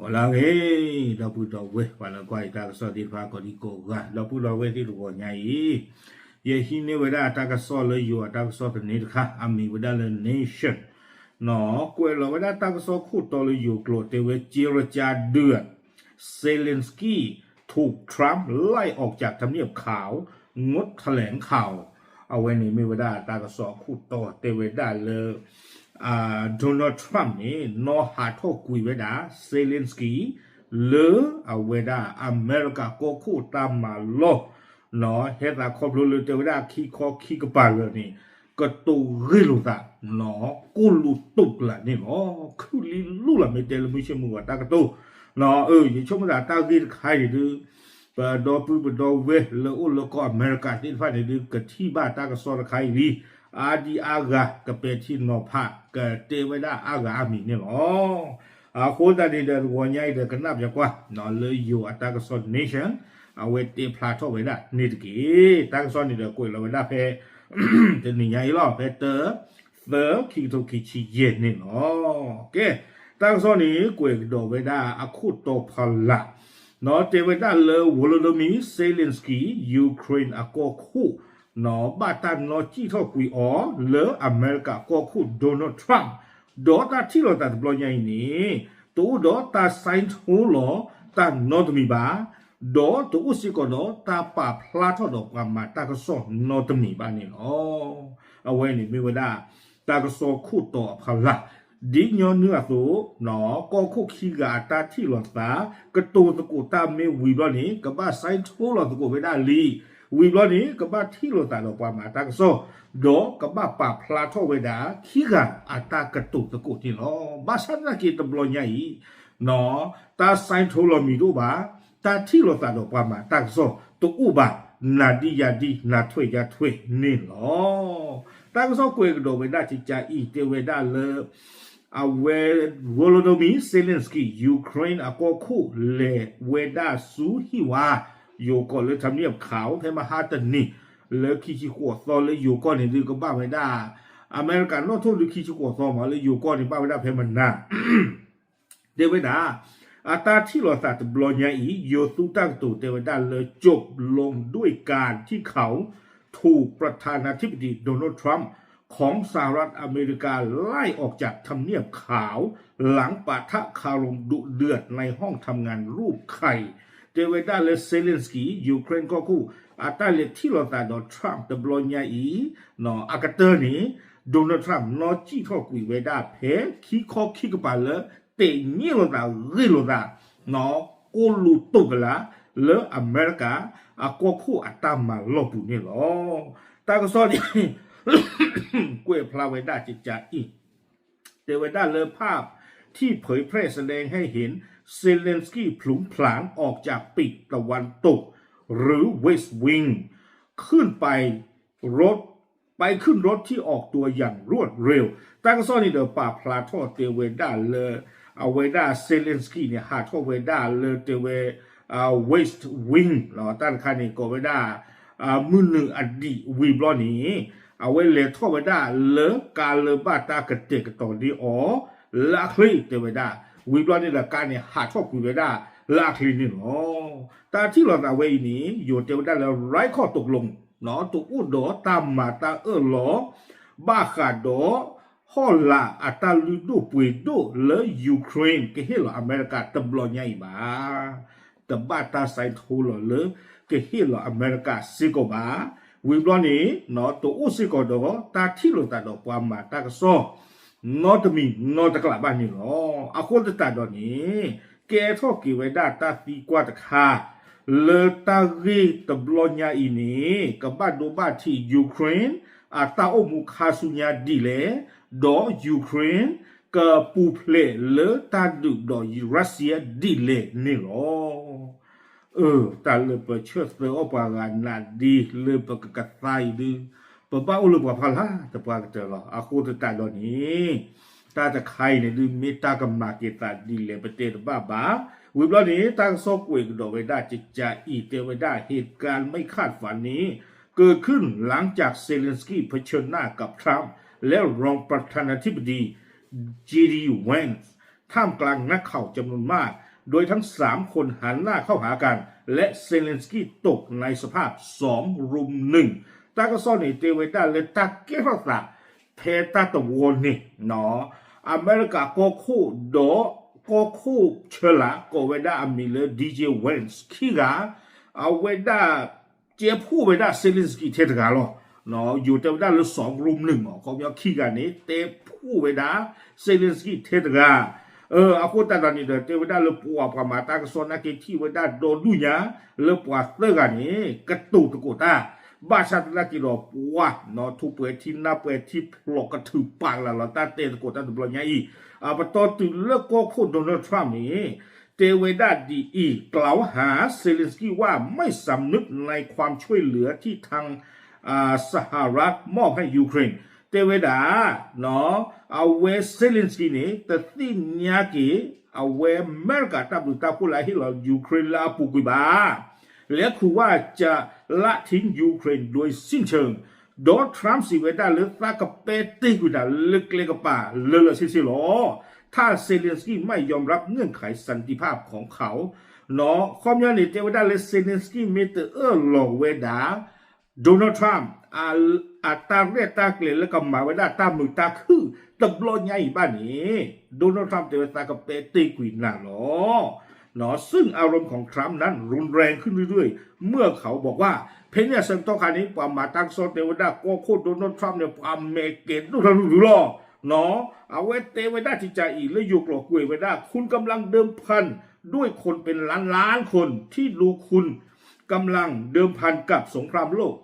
အိၣ်လၢအဂ့ၤ ဒီပုၢ်ဒီဝဲၢ် ပှၤလၢကွၢ်ယတၢ်ကစီၣ်သ့ၣ်တဖၣ်ကိးဒံကိးဂၤ ဒီပုၢ်ဒီဝဲၢ်သ့ၣ်တဂီၤညါအံၤ, ယဟံးန့ၢ်ဝဲဒၣ်တၢ်ကစီၣ်လၢယိၤအတၢ်ကစီၣ်သန့တခါ အမံၤဝဲဒၣ်လၢ Nation ကွဲးလီၤဝဲဒၣ်တၢ်ကစီၣ်ခိၣ်တီလၢယိၤကျိာ်တဲဝဲ เจรจาเดือด Zelenskyถูก Trump ไล่ออกจากทำเนียบขาว งดแถลงข่าว အဝဲန့ၣ်မ့ၢ်ဝဲဒၣ်တၢ်ကစီၣ်အခိၣ်တီတဲဝဲဒၣ်လၢ Donald Trump န့ၣ် နီၢ်ဟးထီၣ်ကွံာ်ဝဲဒၣ် Zelensky လၢအဝဲဒၣ်အမဲရကၤကီၢ်ခိၣ်တၢ်မၤလီၢ် ဟဲသးခီဖျိလၢတဲဝဲဒၣ်ခံခီခံကပၤလၢာ်န့ၣ် ကတိၤဂ့ၢ်လိာ်သး ကိၢ်လူၤတိာ်ကလာ်န့ၣ်လီၤ. ခုၣ်လံလူလၢ်မ့ၢ်တဲလၢမုၢ်ဆ့ၣ်မုၢ်ဂီၤတၢ်ကတိၤ ယဆိကမိၣ်သးတၢ်ဂ့ၢ်တခါအံၤဒုး ပဒီပုၢ်ပဒီဝဲၢ်လၢအိၣ်လၢကီၢ်အမဲရကၤသ့ၣ်တဖၣ်န့ၣ်ဒုး ကထံၣ်ဘၣ်တၢ်ကစီၣ်တခါအံၤလံ အါဒံအါဂၤ ကပဲာ်ထံနီၤဖး ကတဲဝဲဒၣ်အါဂၤအါမံၤန့ၣ်လီၤ. အဃိသတးန့ၣ်ဒီးတဂီၤညါအံၤဒီးကနၣ်ပၠးကွၢ် လၢယိၤအတၢ်ကစီၣ် Nation အဝဲတဲဖျါထီၣ်ဝဲဒၣ်န့ၣ်တက့ၢ်. တၢ်ကစီၣ်န့ၣ်ဒီးကွဲးလီၤဝဲဒၣ်ဖဲ တနံၤညါအံၤလီၤ ဖဲတၢ သၢ ခံကထိခံဆံယဲၢ်န့ၣ်လီၤ. ကဲ တၢ်ကစီၣ်န့ၣ် ကွဲးကဒီးဝဲဒၣ်အခိၣ်တီဖီလာ် တဲဝဲဒၣ်လၢ Volodymyr Zelensky Ukraine အကီၢ်ခိၣ် ဘၣ်တၢ်နီၣ်စံၣ်ထီၣ်ကွံာ်အီၤ လၢအမဲရကၤကီၢ်ခိၣ် Donald Trump ဒီးတၢ်ထံၣ်လိာ်သးတဘျီညါအံၤန့ၣ် တအိၣ်ဒီးတၢ် sign ထိလီၤ တၢ်နီတမံၤဘၣ် ဒီးတအိၣ်စ့ၢ်ကီးဒီးတၢ်ပာ်ဖျါထီၣ်ဒီးပှၤမၤတၢ်ကစီၣ်နီတမံၤဘၣ်န့ၣ်လီၤ. အဝဲန့ၣ်မ့ၢ်ဝဲဒၣ် တၢ်ကစီၣ်ခိၣ်တီအဖီလာ် ဒ်ညီနုၢ်အသိး ကီၢ်ခိၣ်ခံဂၤအတၢ်ထံၣ်လိာ်သး ကတိၤသကိးတၢ်မ့ၢ်ဝံၤဘျီန့ၣ် ကဘၣ် sign ထိလီၤသကိးဝဲဒၣ်လံ. ဝံၤဘျီန့ၣ် ကဘၣ်ထံၣ်လိာ်သးဒီးပှၤမၤတၢ်ကစီၣ် ဒီးကဘၣ်ပာ်ဖျါထီၣ်ဝဲဒၣ် ခံဂၤအတၢ်ကတိၤသကိးန့ၣ်လီၤ. ဘၣ်ဆၣ်သနာ်က့တဘျီညါအံၤ တၢ် sign ထိလီၤမံၤတအိၣ်ဘၣ်, တၢ်ထံၣ်လိာ်သးဒီးပှၤမၤတၢ်ကစီၣ်တအိၣ်ဘၣ်, နၤဒ်ယၤဒ် နၤထွဲယၤထွဲန့ၣ်လီၤ. တၢ်ကစီၣ်ကွဲးကဒီးဝဲဒၣ်ကကးအံၤ တဲဝဲဒၣ်လၢ အဝဲ Volodymyr Zelensky Ukraine အကီၢ်ခိၣ်လဲၤဝဲဒၣ်ဆူဟံၣ်ဝါ ယိၤကီၢ်လၢ ထၢမံယဲၢ်ခး ဖဲမဟါတနံၤ လၢခံဆံဃိးသီလၢယိၤကီၢ်န့ၣ်ဒုးကဘၣ်ဝဲဒၣ် အမဲရကၤနီၣ်ထိၣ်ဒုးခံဆံဃိးသီမး လၢယိၤကီၢ်န့ၣ်ဘၣ်ဝဲဒၣ်ဖဲမနၤ တဲဝဲဒၣ် အတၢ်ထံၣ်လိာ်သးတဘျီညါအံၤ ယိၤသူတၢ်ကတိၤတဲဝဲဒၣ်လၢ จบลงด้วยการที่เขาถูกประธานาธิบดีโดนัลด์ ทรัมป์ ของสหรัฐอเมริกาไล่ออกจากทำเนียบขาว หลังปะทะคารมดุเดือดในห้องทำงานรูปไข่ တဲဝဲဒၣ်လၢ Zelensky Ukraine ကီၢ်ခိၣ် အတၢ်လဲၤထံၣ်လိာ်သးဒီး Trump တဘျီညါအံၤ အကတၢၢ်န့ၣ် Donald Trump နီၣ်စံၣ်ထီၣ်ကွံာ်ဝဲဒၣ်ဖဲခံခီခံကပၤလၢ တဲာ်ည့လိာ်သးဂ့ၢ်လိာ်သး ကိၢ်လူၤတိာ်ကလာ် လၢအမဲရကၤ အကီၢ်ခိၣ်အတၢ်မၤလီၢ်ပူၤန့ၣ်လီၤ. တၢ်ကစီၣ်န့ၣ် ကွဲးဖျါဝဲဒၣ်ကကးအံၤ တဲဝဲဒၣ်လၢ ภาพที่เผยแพร่แสดงให้เห็น Zelensky พลุงพลางออกจากปีกตะวันตก หรือ West Wing ขึ้นไปรถ ไปขึ้นรถที่ออกตัวอย่างรวดเร็ว တၢ်ကစီၣ်န့ၣ်ဒီးပာ်ဖျါထီၣ်တဲဝဲဒၣ်လၢ အဝဲဒၣ် Zelensky န့ၣ် ဟးထီၣ်ဝဲဒၣ်လၢတဲဝဲ West Wing တၢ်တခါန့ၣ် ကိးဝဲဒၣ် မုၢ်နုာ်အဒံးဝံၤဘျီန့ၣ် အဝဲလဲၤထီၣ်ဝဲဒၣ်လၢကါလၢဘၣ်တၢ်ကတဲာ်ကတီၤန့ၢ်အီၤ လၢအချ့တဲဝဲဒၣ် ဝံၤဘျီန့ၣ်ဒီးကါန့ၣ်ဟးထီၣ်ကွံာ်ဝဲဒၣ်လၢအချ့န့ၣ်လီၤ. တၢ်ထံၣ်လိာ်သးဝဲအံၤန့ၣ် ယိၤတဲဝဲဒၣ်လၢ ไร้ข้อตกลง တအိၣ်ဒီးတၢ်မၤတၢ်အၢၣ်လီၤ ဘၣ်ဃးဒီး ဟီၣ်လာ်အတၢ်လုၢ်ဒိၣ်ပှ့ၤဒိၣ်လၢ Ukraine ကဟ့ၣ်လီၤအမဲရကၤတဘျီညါအံၤဘၣ်. တဘၣ်တၢ် sign ထိလီၤလၢ ကဟ့ၣ်လီၤအမဲရကၤစ့ၢ်ကီးဘၣ်. ဝံၤဘျီန့ၣ် တအိၣ်စ့ၢ်ကီးဒီးတၢ်ထံၣ်လိာ်သးဒီးပှၤမၤတၢ်ကစီၣ် နီတမံၤနီတကျးဘၣ်န့ၣ်လီၤ. အဃိသတးဒီးန့ၣ် ကဲထီၣ်က့ၤဝဲဒၣ်တၢ်သံကွၢ်တခါ လၢတၢ်ဂ့ၢ်တဘျီညါအံၤန့ၣ် ကဘၣ်ဒိဘၣ်ထံး Ukraine အတၢ်အိၣ်မူခါဆူညါဒ်လဲၣ်, ဒီး Ukraine ကပူၤဖျဲးလၢတၢ်ဒုးဒီး Russia ဒ်လဲၣ်န့ၣ်လီၤ. အၢ တၢ်လၢပဆၢသၢအီၣ်ပှၤဂၤနးဒ့လၢပကကသါအံၤဒုး ပဘၣ်အိၣ်လၢပှၤဖီလာ်တပှၤကတၢၢ်လီၤ. အဃိသတးဒီးန့ၣ် တၢ်တခါအံၤန့ၣ်ဒုး မ့ၢ်တၢ်ကမၤက့ၤသးဒ်လဲၣ် ပတဲတဘၣ်ဘၣ်. ဝံၤဘျီန့ၣ် တၢ်ကစီၣ်ကွဲးကဒီးဝဲဒၣ်ကကးအံၤ တဲဝဲဒၣ် เหตุการณ์ไม่คาดฝันนี้ เกิดขึ้นหลังจาก Zelensky เผชิญหน้ากับ Trump และรองประธานาธิบดี เจ ดี Vance ท่ามกลางนักข่าวจำนวนมาก โดยทั้งสามคนหันหน้าเข้าหากัน และเซเลนสกี้ตกในสภาพสองรุมหนึ่ง တၢ်ကစီၣ်န့ၣ်တဲဝဲဒၣ်လၢတၢ်ကဲထီၣ်သး ဖဲတၢ်တဝီန့ၣ် အမဲရကၤကီၢ်ခိၣ်ဒီး ကီၢ်ခိၣ်ဆၢလာ် ကိးဝဲဒၣ်အမံၤလၢ DJ Vance ခံဂၤ အဝဲဒၣ် ကဲဖှိၣ်ဝဲဒၣ် Zelensky ထဲတဂၤလီၤ. ယိၤတဲဝဲဒၣ်လၢ สองรุมหนึ่ง မ့ၢ် ခီပညီခံဂၤန့ၣ် တဲဖှိၣ်ဝဲဒၣ် Zelensky ထဲတဂၤ အဃိသတးဒီးန့ၣ်ဒီး တဲဝဲဒၣ်လၢပှၤပှၤမၤတၢ်ကစီၣ်နာ်က့ထံၣ်ဝဲဒၣ်ဒီဒူၣ်ညါ လၢပှၤသၢဂၤန့ၣ် ကတိၤသကိးတၢ် ဘၣ်ဆၣ်သနာ်က့ဒီးပှၤ ထူးပှဲၤထံနၢ်ပှဲၤထံဖျိးကထုးပာ်ကလၤလီၤတၢ်တဲသကိးတၢ်တဘျီညါအံၤ အပတီၢ်တုၤလၢကီၢ်ခိၣ် Donald Trump န့ၣ် တဲဝဲဒၣ်ဒ်အံၤ กล่าวหา Zelensky ว่าไม่สำนึกในความช่วยเหลือที่ทางสหรัฐมอบให้ยูเครน တဲဝဲဒၣ် အဝဲ Zelensky န့ၣ် တသ့ၣ်ညါက့ၤ အဝဲအမဲရကၤတၢ်ဘျုးတၢ်ဖှိၣ်လၢအဟ့ၣ်လီၤ Ukraine လၢအပူၤကွံာ်ဘၣ် และขู่ว่าจะละทิ้งยูเครนโดยสิ้นเชิง Donald Trump စံးဝဲဒၣ်လၢသးကပဲာ်တ့ၢ်ကွံာ်တၢ်လၢကျဲကပၤလၢလၢဆ့ဆ့လီၤ ถ้า Zelensky ไม่ยอมรับเงื่อนไขสันติภาพของเขา ခီပညီန့ၣ် တဲဝဲဒၣ်လၢ Zelensky မ့ၢ်တအၢၣ်လီၤဝဲဒၣ် Donald Trump အတၢ်ရဲၣ်တၢ်ကျဲၤလၢကမၤဝဲဒၣ်တၢ်မုာ်တၢ်ခုၣ်တဘျီညါအံၤဘၣ်န့ၣ် Donald Trump တဲဝဲသးကပဲာ်တ့ၢ်ကွံာ်နၤလီၤ ซึ่งอารมณ์ของ Trump นั้นรุนแรงขึ้นเรื่อยๆ เมื่อเขาบอกว่า ဖဲန့ၣ်အဆၢကတီၢ်ခါန့ၣ် ပှၤမၤတၢ်ကစီၣ်တဲဝဲဒၣ်ကီၢ်ခိၣ် Donald Trump န့ၣ် ပှၤမဲာ်ကဲၤဒိၣ်ထီၣ်ရုရုလီၤ အဝဲတဲဝဲဒၣ်ကကးအံၤလၢယိၤကျိာ်ကွဲးဝဲဒၣ် คุณกำลังเดิมพันด้วยคนเป็นล้านล้านคนที่ดูคุณกำลังเดิมพันกับสงครามโลก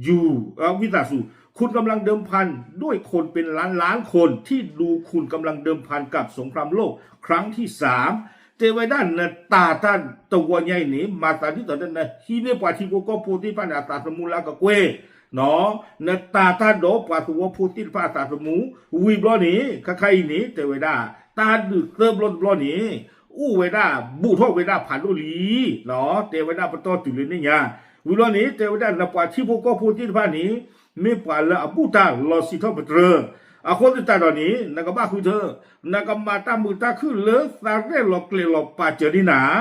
ယူၤ ဝံသးစူၤ คุณกำลังเดิมพันด้วยคนเป็นล้านล้านคนที่ดูคุณกำลังเดิมพันกับสงครามโลกครั้งที่สาม တဲဝဲဒၣ်နတၤတၢ်တဝီညါအံၤန့ၣ် မၤသးဒ်သိးဒီးနဟံးန့ၢ်ပှၤထံဖိကီၢ်ဖိသ့ၣ်တဖၣ်န့ၣ် အသးသမူလၢအကကွဲၢ် နတၤတၢ်ဒီးပှၤသဝီဖိသ့ၣ်တဖၣ်အသးသမူ ဝံၤဘျီန့ၣ် ခဲခါအံၤန့ၣ် တဲဝဲဒၣ် တၢ်ဒုးသၢဘျီတဘျီန့ၣ် အိၣ်ဝဲဒၣ်ဘူးထီၣ်ဝဲဒၣ်ဖးဒိၣ်လံ တဲဝဲဒၣ်ပတီၢ်တုၤလၢန့ၣ်ညါ ဝံၤဘျီန့ၣ် တဲဝဲဒၣ်နပှၤထံဖိကီၢ်ဖိသ့ၣ်တဖၣ်န့ၣ် မ့ၢ်ပှၤလၢအဘူၣ်တၢ်လီၤစံးထီၣ်ပတြၢၤ အဃိသတးဒီးန့ၣ် နကဘၣ်ဃုထၢ နကမၤတၢ်မုာ်တၢ်ခုၣ်လၢသးရဲၣ်လီၤကျဲၤလီၤပာ်စၢၤန့ၢ်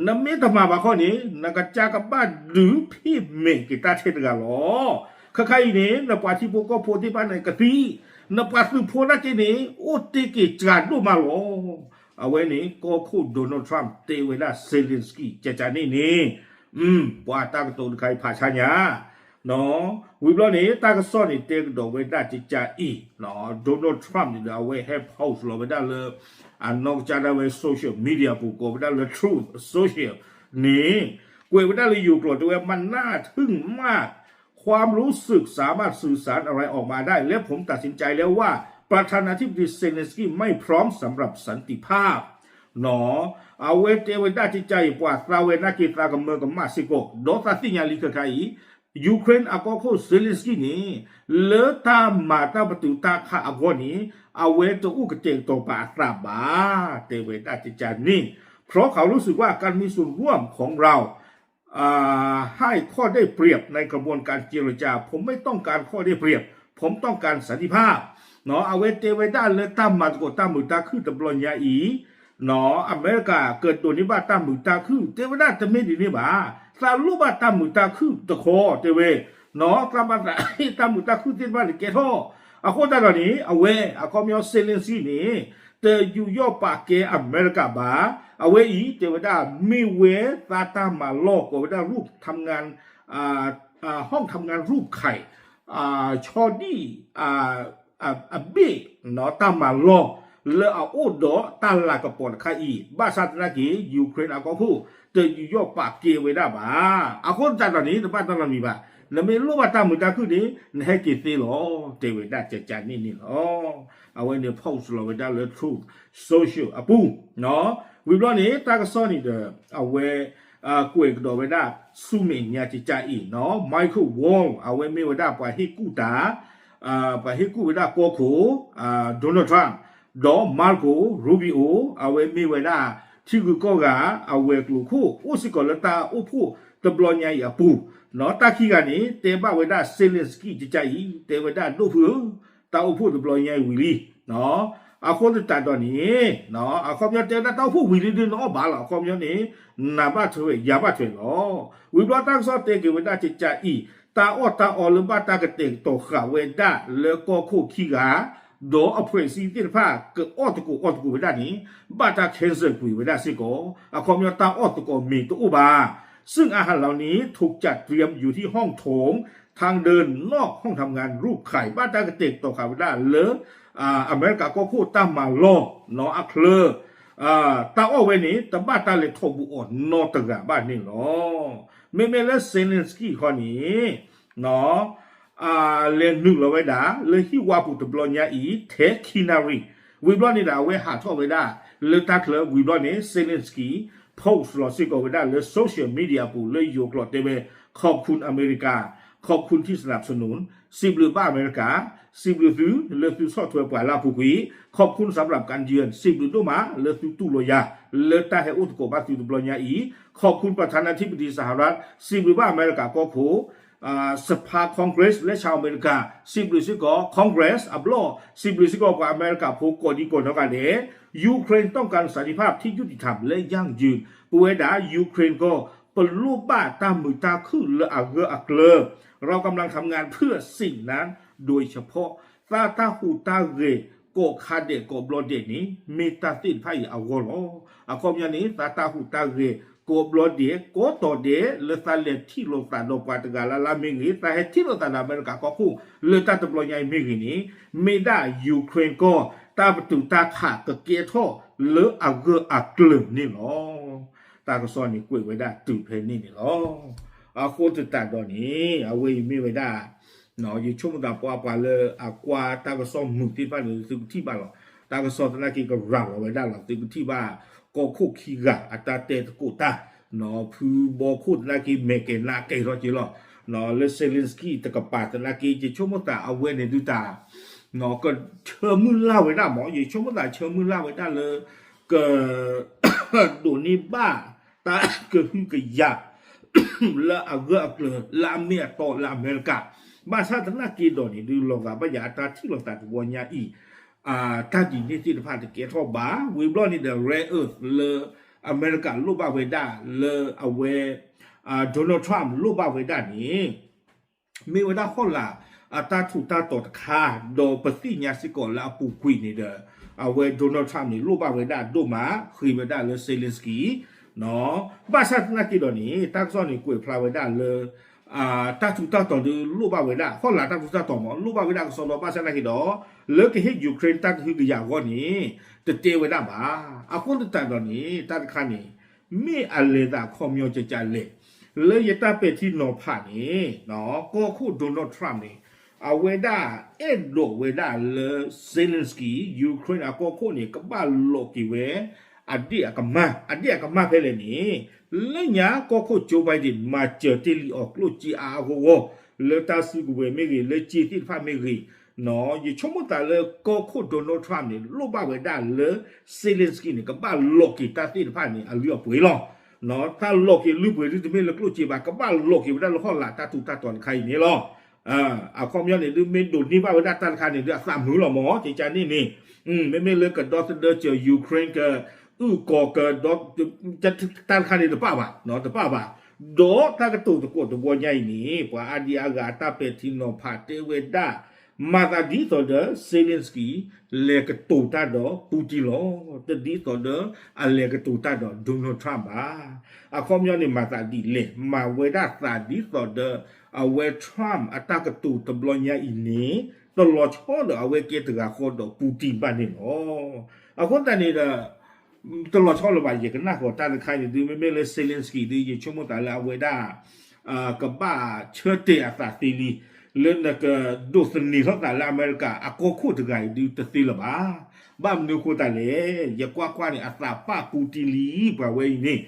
နၤ နမ့ၢ်တမၤဘၣ်ခီန့ၣ် နကစၢ်ကဘၣ်ဒုးဖံးမဲာ်က့ၤတၢ်ထဲတဂၤလီၤ. ခဲခါအံၤန့ၣ် နပှၤထံဖိကီၢ်ဖိသ့ၣ်တဖၣ်န့ၣ်ကသံ, နပှၤသုးဖိနာ်က့န့ၣ် အိၣ်တ့ၢ်က့ၤစှၤဒိၣ်မးလီၤ. အဝဲန့ၣ် ကီၢ်ခိၣ် Donald Trump တဲဝဲဒၣ် Zelensky ကကန့ၣ်န့ၣ် ပှၤတၢ်ကတိၤတခါအံၤဖးဆါညါ ဝံၤဘျီန့ၣ် တၢ်ကစီၣ်န့ၣ်တဲကဒီးဝဲဒၣ်ကကအံၤ Donald Trump န့ၣ်ဒီး အဝဲဟဲ post လီၤဝဲဒၣ်လၢ အနီၢ်ကစၢ်ဒၣ်ဝဲ social media ပူၤ ကိးဝဲဒၣ်လၢ Truth Social န့ၣ် ကွဲးဝဲဒၣ်လၢယိၤကျိာ်တဲဝဲ มันน่าทึ่งมาก ความรู้สึกสามารถสื่อสารอะไรออกมาได้ และผมตัดสินใจแล้วว่า ประธานาธิบดีเซเลนสกี้ไม่พร้อมสำหรับสันติภาพ အဝဲတဲဝဲဒၣ်ကကအံၤ ပှၤသးဝဲနာ်က့သးကမၢကမၣ်စ့ၢ်ကီး ဒီးသးသ့ၣ်ညါလံခဲခါအံၤ Ukraine အကီၢ်ခိၣ် Zelensky န့ၣ် လၢတၢ်မၤတၢ်ပတုာ်တၢ်ခးအဂီၢ်န့ၣ် အဝဲတအိၣ်ကတဲာ်ကတီၤပာ်အသးဘၣ် တဲဝဲဒၣ်ကကန့ၣ် เพราะเขารู้สึกว่าการมีส่วนร่วมของเรา อ่า ให้ข้อได้เปรียบในกระบวนการเจรจา ผมไม่ต้องการข้อได้เปรียบ ผมต้องการสันติภาพ အဝဲတဲဝဲဒၣ်လၢတၢ်မၤသကိးတၢ်မုာ်တၢ်ခုၣ်တဘျီညါအံၤ အမဲရကၤကဒိးန့ၢ်ဘၣ်တၢ်မုာ်တၢ်ခုၣ် တဲဝဲဒၣ်တမ့ၢ်ဒ်န့ၣ်ဘၣ် သးလိၣ်ဘၣ်တၢ်မုာ်တၢ်ခုၣ်တခီ တဲဝဲ သးဘၣ်သးတၢ်မုာ်တၢ်ခုၣ်သ့ၣ်တဖၣ်န့ၣ်ကဲထီၣ် အဃိသတးဒီးန့ၣ် အဝဲအခီပညီ Zelensky န့ၣ် တယူးယီၣ်ပာ်ကဲအမဲရကၤဘၣ် အဝဲအံၤတဲဝဲဒၣ်မ့ၢ်ဝဲသးတၢ်မၤလီၢ် ကိးဝဲဒၣ် รูปทำงาน อ่า อ่า ห้องทำงานรูปไข่ อ่า ဆီဒံၣ် อ่า อ่า အဘ့ၣ် တၢ်မၤလီၢ် လၢအအိၣ်ဒီးတၢ်လၤကပီၤတခါအံၤ ဘၣ်ဆၣ်သနာ်က့ Ukraine အကီၢ်ခိၣ် တယူးယီၣ်ပာ်ကဲဝဲဒၣ်ဘၣ် အဃိသတးဒီးန့ၣ် တဘၣ်တၢ်နီတမံၤဘၣ် နမ့ၢ်လိၣ်ဘၣ်တၢ်မုာ်တၢ်ခုၣ်န့ၣ် နဟဲက့ၤသ့လီၤ တဲဝဲဒၣ်ကကန့ၣ်န့ၣ်လီၤ အဝဲန့ၣ် post လီၤဝဲဒၣ်လၢ Truth Social အပူၤ ဝံၤဘျီန့ၣ် တၢ်ကစီၣ်န့ၣ်ဒီး အဝဲ ကွဲးကဒီးဝဲဒၣ် ဆူမဲာ်ညါကကအံၤ Michael Waltz အဝဲမ့ၢ်ဝဲဒၣ်ပှၤဟ့ၣ်ကူၣ်တၢ် ပှၤဟ့ၣ်ကူၣ်ဝဲဒၣ်ကီၢ်ခိၣ် Donald Trump ဒီး Marco Rubio အဝဲမ့ၢ်ဝဲဒၣ် ထံဂုၤကီၢ်ဂၤ အဝဲၤကျိၤခိၣ် အိၣ်စ့ၢ်ကီးလၢတၢ်အိၣ်ဖှိၣ်တဘျီညါအံၤအပူၤ တၢ်ခံဂၤန့ၣ် တဲဘၣ်ဝဲဒၣ် Zelensky ကကအံၤ တဲဝဲဒၣ်ဒိၣ်ဖုဧၢ တၢ်အိၣ်ဖှိၣ်တဘျီညါအံၤဝံၤလံ အဃိသတးဒီးန့ၣ် အခီပညီတဲဝဲဒၣ်တၢ်အိၣ်ဖှိၣ်ဝံၤလံဒုးနအီၣ်ဘၣ်လီၤ အခီပညီန့ၣ် နၤဘၣ်ထွဲဝဲ ယၤဘၣ်ထွဲလီၤ. ဝံၤဘျီတၢ်ကစီၣ်တဲက့ၤဝဲဒၣ်ကကးအံၤ တၢ်အီၣ်တၢ်အီလၢဘၣ်တၢ်ကတဲာ်ကတီၤဃာ်ဝဲဒၣ်လၢကီၢ်ခိၣ်ခံဂၤ ဒီးအဖွဲ့အစည်းသ့ၣ်တဖၣ်ကအီၣ်သကိးအီသကိးဝဲဒၣ်န့ၣ် ဘၣ်တၢ် cancel ကွံာ်ဝဲဒၣ်စ့ၢ်ကီး အခီပညီတၢ်အီၣ်သကိးမ့ၢ်တအိၣ်ဘၣ် ซึ่งอาหารเหล่านี้ถูกจัดเตรียมอยู่ที่ห้องโถงทางเดินนอกห้องทำงานรูปไข่ ဘၣ်တၢ်ကတဲာ်ကတီၤဃာ်ဝဲဒၣ်လၢ အမဲရကၤကီၢ်ခိၣ်တၢ်မၤလီၢ်အချၢ တၢ်အီၣ်ဝဲန့ၣ် တဘၣ်တၢ်လဲၤထီၣ်ဘူးအီၤနီတဂၤဘၣ်န့ၣ်လီၤ. မ့မ့ၢ်လၢ Zelensky ခီန့ၣ် လဲၤနုာ်လီၤဝဲဒၣ် လၢဟံၣ်ဝါပူၤတဘျီညါအံၤ ထဲခံနၣ်ရံၣ် ဝံၤဘျီန့ၣ်ဒီး အဝဲဟးထီၣ်ဝဲဒၣ် လၢတၢ်ချၢဝံၤဘျီန့ၣ် Zelensky post လီၤစ့ၢ်ကီးဝဲဒၣ်လၢ social media ပူၤလၢယိၤကျိာ်တဲဝဲ ขอบคุณอเมริกา ขอบคุณที่สนับสนุน စံးဘျုးဘၣ်အမဲရကၤ စံးဘျုးသုလၢသုဆီၣ်ထွဲပှၤလၢအပူၤကွံာ် ขอบคุณสำหรับการเยือน စံးဘျုးဒိၣ်မးလၢသုတူၢ်လိာ်ယၤ လၢတၢ်ဟဲအိၣ်သကိးဘၣ်သုတဘျီညါအံၤ ขอบคุณประธานาธิบดีสหรัฐ စံးဘျုးဘၣ်အမဲရကၤကီၢ်ခိၣ် สภา Congress လၢ ชาวอเมริกา စံးဘျုးစ့ၢ်ကီး Congress အဘျီၣ် စံးဘျုးစ့ၢ်ကီးပှၤအမဲရကၤဖိကိးဒံကိးနီၢ်ဂၤဒဲး Ukraine ต้องการสันติภาพที่ยุติธรรมและยั่งยืน ပဝဲဒၣ် Ukraine ကီၢ် ပလိၣ်ဘၣ်တၢ်မုာ်တၢ်ခုၣ်လၢအဂၢၢ်အကျၢၤ เรากำลังทำงานเพื่อสิ่งนั้นโดยเฉพาะ သးတၢ်ဟူးတၢ်ဂဲၤ ကိးခါဒဲးကိးဘျီဒဲးန့ၣ် မ့ၢ်တၢ်သ့ၣ်တဖၣ်အံၤအဂီၢ်လီၤ. အခီပညီန့ၣ် သးတၢ်ဟူးတၢ်ဂဲၤ ကိးဘျီဒဲး ကိးတီၤဒဲး လၢသးလဲၤထံၣ်လိာ်သးဒီးပှၤတဂၤလၢ်လၢ်မ့ၢ်ဂ့ၤ, သးဟဲထံၣ်လိာ်သးဒီးအမဲရကၤကီၢ်ခိၣ် လၢတၢ်တဘျီညါအံၤမ့ၢ်ဂ့ၤန့ၣ် မ့ၢ်ဒၣ် Ukraine ကီၢ် တၢ်ပတုာ်တၢ်ခးကကဲထီၣ်လၢအဂၢၢ်အကျၢၤန့ၣ်လီၤ. တၢ်ကစီၣ်န့ၣ်ကွဲးဝဲဒၣ်တုၤဖဲန့ၣ်န့ၣ်လီၤ. အဃိသတးဒီးန့ၣ် အဝဲအံၤမ့ၢ်ဝဲဒၣ် ယဆိကမိၣ်သးပှၤပှၤလၢအကွၢ်တၢ်ကစီၣ်မုာ်သ့ၣ်တဖၣ်န့ၣ် သုကထံၣ်ဘၣ်လီၤ. တၢ်ကစီၣ်သနာ်က့ကရၤလီၤဝဲဒၣ်လီၤ သုကထံၣ်ဘၣ် ကီၢ်ခိၣ်ခံဂၤအတၢ်တဲသကိးတၢ် ဖုဘီခိၣ်သနာ်က့မဲာ်ကဲၤနါကဲၤထီၣ်က့ၤလီၤ. လၢ Zelensky တကပၤသနာ်က့ ယဆိကမိၣ်သးအဝဲန့ၣ်ဒုးတၢ် ကဆၢမုၢ်လၢ်ဝဲဒၣ်မး ယဆိကမိၣ်သးဆၢမုၢ်လၢ်ဝဲဒၣ်လၢ က ဒိးန့ၢ်ဘၣ်တၢ်ကဟုကယာ် လၢအဂၢၢ်အကျၢၤ လၢအမ့ၢ်အတီလၢအမဲရကၤ ဘၣ်ဆၣ်သနာ်က့ဒီးန့ၣ် ဒုးလီၤဂာ်ဘၣ်ယၤအတၢ်ထံၣ်လိာ်သးတဘျီညါအံၤ တၢ်ဒ်န့ၣ်သ့ၣ်တဖၣ်တကဲထီၣ်ဘၣ် ဝံၤဘျီန့ၣ်ဒီး rare earth လၢအမဲရကၤလိၣ်ဘၣ်ဝဲဒၣ်လၢအဝဲ Donald Trump လိၣ်ဘၣ်ဝဲဒၣ်န့ၣ် မ့ၢ်ဝဲဒၣ်ဟီၣ်လာ် အတၢ်ထူးတၢ်တီၤတခါ ဒီးပသ့ၣ်ညါစ့ၢ်ကီးလၢအပူၤကွံာ်န့ၣ်ဒီး အဝဲ Donald Trump န့ၣ် လိၣ်ဘၣ်ဝဲဒၣ်ဒိၣ်မး ဃ့ဝဲဒၣ်လၢ Zelensky ဘၣ်ဆၣ်သနာ်က့ဒီးန့ၣ် တၢ်ကစီၣ်န့ၣ်ကွဲးဖျါဝဲဒၣ်လၢ တၢ်ထူးတၢ်တီၤဒုးလိၣ်ဘၣ်ဝဲဒၣ် ဟီၣ်လာ်တၢ်ထူးတၢ်တီၤမး လိၣ်ဘၣ်ဝဲဒၣ်ကစီဒီဘၣ်ဆၣ်သနာ်က့ဒီး လၢကဟ့ၣ် Ukraine တၢ်ကဟုကယာ်အဂီၢ်န့ၣ် တတဲဝဲဒၣ်ဘၣ်. အဃိသတးဒီးန့ၣ် တၢ်တခါန့ၣ် မ့ၢ်အလဲၤသးခီပညီကကလဲၣ် လၢယတၢ်ပဲာ်ထံနီၤဖးန့ၣ် ကီၢ်ခိၣ် Donald Trump န့ၣ် အဝဲဒၣ်အဲၣ်ဒိးဝဲဒၣ်လၢ Zelensky Ukraine အကီၢ်ခိၣ်န့ၣ် ကဘၣ်လိးက့ၤဝဲ အဒ့ၣ်အကမၢ် အဒ့ၣ်အကမၢ်ဖဲလဲၣ်န့ၣ် လၢညါကီၢ်ခိၣ် Joe Biden မၤစၢၤတ့ၢ်လံအီၤကျိၣ်စ့အါအါဂီၢ်ဂီၢ် လၢတၢ်စုကဝဲၤမ့ၢ်ဂ့ၤ လၢစ့သ့ၣ်တဖၣ်မ့ၢ်ဂ့ၤ ယဆိကမိၣ်သးလၢကီၢ်ခိၣ် Donald Trump န့ၣ် လိၣ်ဘၣ်ဝဲဒၣ်လၢ Zelensky န့ၣ် ကဘၣ်လိးက့ၤတၢ်သ့ၣ်တဖၣ်န့ၣ် အလုၢ်အပှ့ၤလီၤ. တၢ်လိးက့ၤလုၢ်ပှ့ၤဒုတမ့ၢ်လၢကျိၣ်စ့ဘၣ် ကဘၣ်လိးက့ၤဝဲဒၣ်လၢဟီၣ်လာ်တၢ်ထူးတၢ်တီၤတခါအံၤန့ၣ်လီၤ. အခီပညီန့ၣ် ဒုးမ့ၢ်ဒိးန့ၢ်ဘၣ်ဝဲဒၣ်တၢ်တခါန့ၣ် ဒုးအသးမုာ်လီၤမး ကကန့ၣ်န့ၣ် မ့မ့ၢ်လၢကဒီသဒၢစၢၤ Ukraine ကအုၣ်ကီၤကဒီ တၢ်တခါန့ၣ်တပၣ်ဘၣ် တပၣ်ဘၣ်. ဒီးတၢ်ကတိၤသကိးတဘျီညါအံၤန့ၣ် ပှၤအါဒံအါဂၤအတၢ်ပဲာ်ထံနီၤဖးတဲဝဲဒၣ် မၤသးဒ်သိးဒီး Zelensky လဲၤကတိၤတၢ်ဒီး Putin လီၤ. တဒ်သိးဒီး အလဲၤကတိၤတၢ်ဒီး Donald Trump ဘၣ်. အခီပညီန့ၣ် မၤသးဒ်လဲၣ် မၤဝဲဒၣ်သးဒ်သိးဒီး အဝဲ Trump အတၢ်ကတိၤတဘျီညါအံၤန့ၣ် တလီၤဆီဒီးအဝဲကဲတဂၤဃီဒီး Putin ဘၣ်န့ၣ်လီၤ. အဃိသတးန့ၣ်ဒီး တလီၤဆီလၢၤဘၣ် ယကနၣ်ဃီၤတၢ်တခါန့ၣ် ဒုးမ့မ့ၢ်လၢ Zelensky ဒုး ယဆိကမိၣ်သးလၢအဝဲဒၣ် ကဘၣ်ဆၢတဲာ်အသးသ့လံ လၢနကဒိးသန့ၤထီၣ်သးလၢအမဲရကၤအကီၢ်ခိၣ်တဂၤအံၤဒုးတသ့လၢၤဘၣ်. ဘၣ်မနုၤအဃိသတးလဲၣ် ယကွၢ်ကွၢ်န့ၣ် အသးပၣ် Putin လံ ပှၤဝဲအံၤန့ၣ်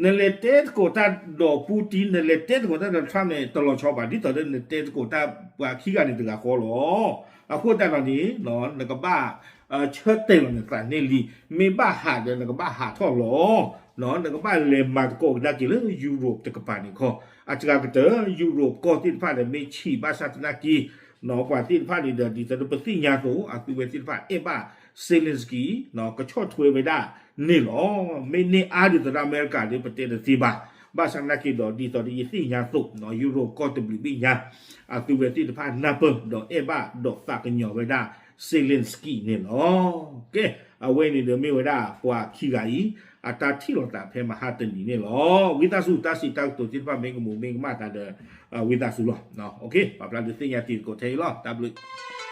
နလဲၤတဲသကိးတၢ်ဒီး Putin နလဲၤတဲသကိးတၢ်ဒီး Trump န့ၣ် တလီၤဆီဘၣ် ဒ်သိးဒီးနတဲသကိးတၢ်ပှၤခံဂၤန့ၣ်တဂၤဃီလီၤ. အဃိသတးဒီးန့ၣ် နကဘၣ် ဆၢတဲာ်လီၤနသးန့ၣ်လံ မ့ၢ်ဘၣ်ဟးဒီးနကဘၣ်ဟးထီၣ်လီၤ. နကဘၣ်လဲၤမၤသကိးကဒါက့ၤလၢ Europe တကပၤန့ၣ်ခီ အစှၤကတၢၢ် Europe ကီၢ်သ့ၣ်တဖၣ်ဒီး မ့ၢ်ဆံးဘၣ်ဆၣ်သနာ်က့ ပှၤသ့ၣ်တဖၣ်န့ၣ်ဒီး ဒ်သိးဒီးပသ့ၣ်ညါအသိး အသုဝဲသ့ၣ်တဖၣ်အဲၣ်ဘၣ် Zelensky ကဆီၣ်ထွဲဝဲဒၣ်န့ၣ်လီၤ. မ့ၢ်န့ၢ်အါဒ်သိးဒီးအမဲရကၤဒီး ပတဲတသ့ဘၣ်. ဘၣ်ဆၣ်သနာ်က့ဒီး ဒ်သိးဒီးယသ့ၣ်ညါအသိး ယူရိၤကီၢ်တဘျုးဘ့ၣ်ညါ အသုဝဲသ့ၣ်တဖၣ်နၢ်ပၢၢ်ဒီးအဲၣ်ဘၣ်ဒီးသးကညီၤဝဲဒၣ် Zelensky န့ၣ်လီၤ. ကဲ, အဝဲန့ၣ်ဒီးမ့ၢ်ဝဲဒၣ်ပှၤခံဂၤအံၤ အတၢ်ထံၣ်လိာ်သးဖဲမဟါတနံၤန့ၣ်လီၤ. ဝံသးစူၤ တၢ်စံးတၢ်ကတိၤသ့ၣ်တဖၣ်မ့ၢ်ကမူၤမ့ၢ်ကမၣ်သးဒီး ဝံသးစူၤလီၤ. ပာ်ဖျါဒုးသ့ၣ်ညါတံၤသကိးထဲအံၤလီၤ. တၢ်ဘျုး